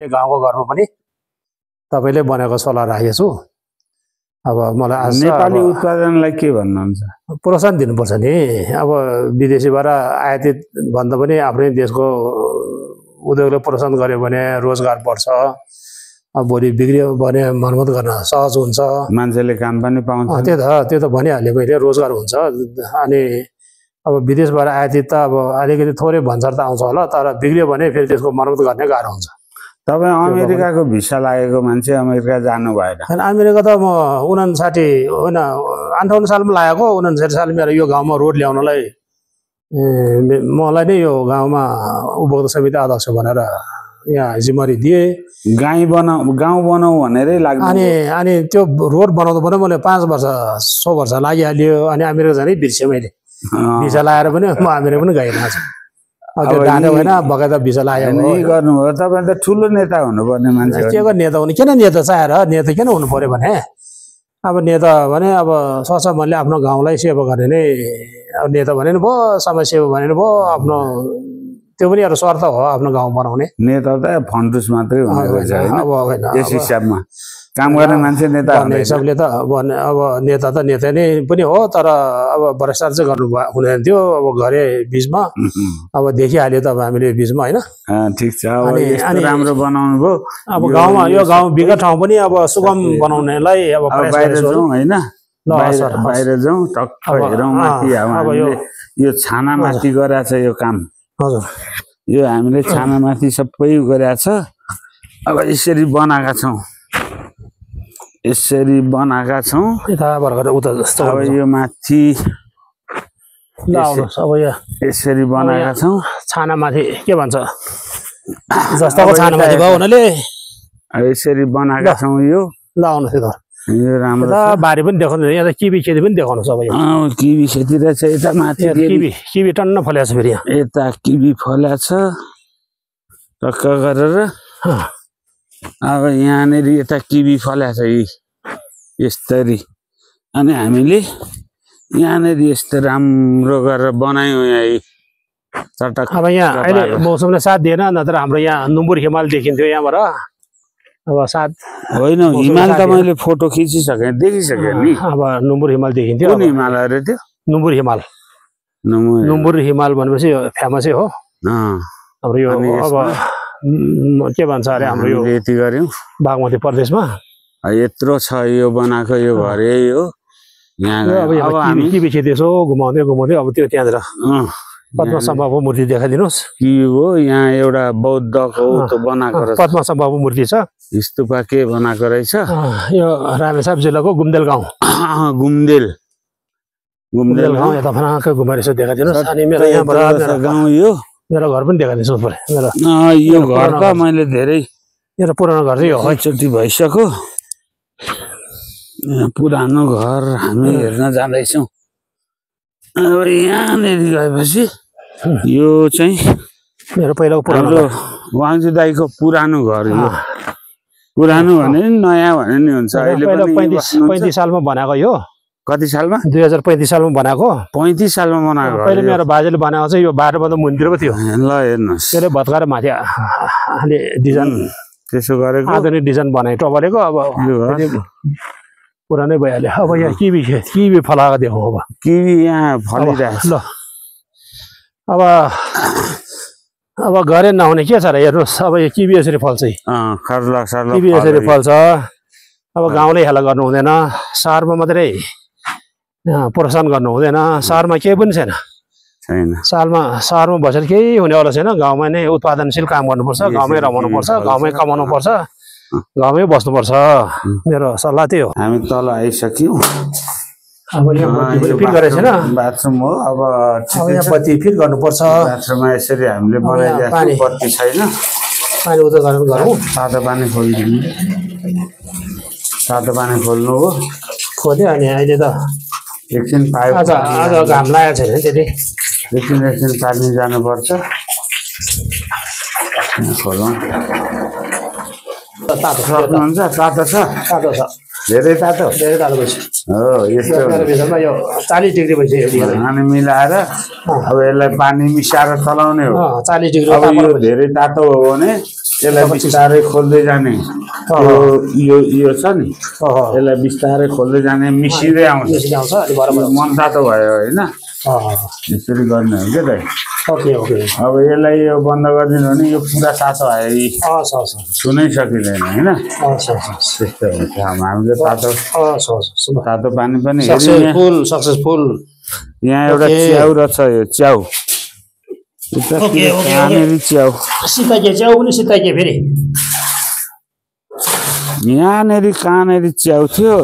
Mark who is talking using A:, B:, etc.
A: गाउँको घरमा पनि तपाईले बनेको सोलर राखेको छु। अब मलाई आज
B: नेपाली उत्पादनलाई के भन्नुहुन्छ?
A: प्रोत्साहन दिनुपर्छ नि। अब विदेशीबाट आयातित भन्दा पनि आफ्नै देशको उद्योगले प्रोत्साहन गर्यो भने रोजगार बढ्छ। अब भोलि बिग्रियो भने मर्मत गर्न सहज हुन्छ,
B: मान्छेले काम पनि पाउँछ।
A: त्यो त भनिहालेँ मैले, रोजगार हुन्छ। अनि अब विदेशबाट आयातित त अब अलिकति थोरै भन्सार त आउँछ होला, तर बिग्रियो भने फेरि त्यसको मर्मत गर्ने गाह्रो हुन्छ।
B: तपाईँ अमेरिकाको भिसा लागेको मान्छे अमेरिका जानु भएन?
A: अमेरिका त म 59 होइन 58 सालमा लागेको। 59 साल मेरो यो गाउँमा रोड ल्याउनलाई मलाई नै यो गाउँमा उपभोक्ता समिति अध्यक्ष भनेर यहाँ जिम्मेवारी दिए।
B: गाउँ बनाऊ भनेरै लाग्यो।
A: अनि त्यो रोड बनाउँदा पनि मैले 5 वर्ष 6 वर्ष लागिहाल्यो। अनि अमेरिका जानै बिर्सेँ मैले। भिसा लगाएर पनि म अमेरिका पनि गएन। त्यो डाँडो होइन बगैँचा भिसा लाग्यो
B: गर्नुभयो। तपाईँ त ठुलो नेता हुनुपर्ने मान्छे।
A: के गर्ने नेता हुने? किन नेता चाहेर नेता किन हुनु पर्यो भने अब नेता भने अब ससम्मले आफ्नो गाउँलाई सेवा गर्ने नै अब नेता भने नि भयो, समाज सेवा भने नि भयो। आफ्नो त्यो पनि एउटा स्वार्थ हो, आफ्नो गाउँ बनाउने।
B: नेता त फन्डुस मात्रै हुनेको छ हैन?
A: अब होइन
B: यस हिसाबमा काम गर्ने मान्छे नेता
A: भन्ने हिसाबले त अब नेता त नेता नै पनि हो, तर अब भ्रष्टाचार चाहिँ गर्नु हुँदैन थियो। अब घरे बिचमा अब देखिहाल्यो त अब हामीले बिचमा होइन।
B: ठिक छ। अब राम्रो बनाउनु भयो।
A: अब गाउँमा यो गाउँ बिगत ठाउँ पनि अब सुगम बनाउनलाई अब
B: बाहिर जाउँ हैन? बाहिर जाउँ टक्क हेरौँ माथि। अब यो छाना माथि गरेछ यो काम।
A: हजुर,
B: यो हामीले छाना माथि सबै गरेछ। अब यसरी बनाएका छौँ, यसरी बनाएका छौँ।
A: यता भर्खर उता जस्तो
B: अब यो माथि
A: अब यहाँ
B: यसरी बनाएका छौँ।
A: छाना माथि के भन्छ जस्ताको छाना माथि भयो हुनाले
B: यसरी बनाएका छौँ। यो
A: ल आउनुहोस् यता।
B: यो राम्रो
A: बारी पनि देखाउनु, यहाँ त किबी खेती पनि देखाउनु सब।
B: किबी खेती रहेछ यता माथि।
A: किबी टन्न फलेको छ फेरि यहाँ।
B: यता किबी फलेको छ टक्क गरेर। अब यहाँनिर यता किबी फलेको छ यस्तरी। अनि हामीले यहाँनिर यस्तो राम्रो गरेर बनायौँ यहाँ चटक।
A: अब यहाँ अहिले मौसमले साथ दिएन, नत्र हाम्रो यहाँ नुम्बुर हिमाल देखिन्थ्यो यहाँबाट। अब साथ
B: होइन, हिमाल त मैले फोटो खिचिसकेँ, देखिसकेँ नि।
A: अब नुम्बुर हिमाल देखिन्थ्यो।
B: कुन हिमाल अरे त्यो?
A: नुम्बुर हिमाल। नुम्बुर हिमाल भनेपछि फेमसै हो हाम्रो यो। अब के भन्छ अरे हाम्रो यो
B: यति गऱ्यौँ
A: बागमती प्रदेशमा।
B: यत्रो छ यो बनाएको यो घर यही हो। यहाँ
A: अब हामी किबी खेती यसो घुमाउँदै अब त्यो त्यहाँतिर पद्मसम्भवको मूर्ति देखाइदिनुहोस्।
B: के हो यहाँ एउटा बौद्धको बनाएको रहेछ।
A: पद्मसम्भवको मूर्ति छ।
B: स्तूपा के बनाएको रहेछ।
A: यो रामेछाप जिल्लाको गुम्देल गाउँ।
B: गुम्देल
A: गाउँ यता फनाकै घुमाएर यसो देखाइदिनुहोस्। अनि मेरो यहाँबाट
B: गाउँ यो
A: मेरो घर पनि देखाइदिनुहोस् पर्यो।
B: यो घर त मैले धेरै
A: मेरो पुरानो घर चाहिँ हो,
B: एकचोटि भइसक्यो। पुरानो घर हामी हेर्न जाँदैछौँ। अब यहाँनिर गएपछि यो चाहिँ
A: मेरो पहिलाको
B: पुरानो वाङजु दाईको पुरानो घर। यो पुरानो भने नि नयाँ भने नि हुन्छ। अहिले
A: 35 सालमा बनाएको यो।
B: कति सालमा?
A: 2035 सालमा बनाएको।
B: 35 सालमा बनाएको।
A: पहिले मेरो बाजेले बनाएको चाहिँ यो बाटोभन्दा मुनितिर पो थियो।
B: ल हेर्नुहोस्,
A: त्यसले भत्काएर माथि अहिले डिजाइन
B: त्यसो गरेको
A: आधुनिक डिजाइन बनाए टबलेको। अब पुरानै भइहाल्यो। अब यहाँ किबी फलाएको देखाउँ। अब
B: किबी यहाँ फलिरहेछ।
A: ल अब गरे नहुने के छ र हेर्नुहोस्। अब यो किबी यसरी फल्छ। किबी यसरी फल्छ। अब गाउँले हेला गर्नु हुँदैन, सहरमा मात्रै प्रोत्साहन गर्नु हुँदैन। सहरमा केही पनि छैन। सहरमा बसेर केही हुनेवाला छैन। गाउँमा नै उत्पादनशील काम गर्नुपर्छ, गाउँमै रमाउनुपर्छ, गाउँमै कमाउनुपर्छ, गाउँमै बस्नुपर्छ। मेरो सल्लाह त्यही हो।
B: हामी तल आइसक्यौँ।
A: अब यहाँ बत्ती फिट गरेको छैन।
B: बाथरुम हो। अब
A: यहाँ बत्ती फिट गर्नुपर्छ।
B: बाथरुममा यसरी हामीले बनाइदिएको बत्ती छैन।
A: पानी उता गरौँ।
B: तातो पानी खोलिदिनु। तातो पानी खोल्नु हो।
A: खोल्यो। अनि अहिले त
B: एकछिन पाइप
A: आज घाम लागेको छैन त्यति।
B: एकछिन पानी जानुपर्छ। खोलौँ।
A: तातो
B: सक्नुहुन्छ? तातो छ?
A: तातो छ।
B: धेरै तातो
A: भइसक्यो।
B: हो यस्तो
A: यो 40 डिग्री भइसक्यो।
B: अनि मिलाएर अब यसलाई पानी मिसाएर चलाउने हो।
A: 40 डिग्री।
B: अब यो धेरै तातो हो भने यसलाई बिस्तारै खोल्दै जाने यो छ नि यसलाई बिस्तारै खोल्दै जाने मिसिँदै आउँछ मन तातो भयो होइन यसरी गर्ने हो क्या अब यसलाई यो बन्द गरिदिनु भने यो पुरा तातो आयो सुनै सकिँदैन होइन त्यस्तो हुन्छ हामीले तातो पानी पनि
A: सक्सेसफुल
B: यहाँ एउटा च्याउ रहेछ यो च्याउ च्याउ
A: सिताके च्याउ पनि सिताके फेरि
B: यहाँनिर कहाँनिर च्याउ थियो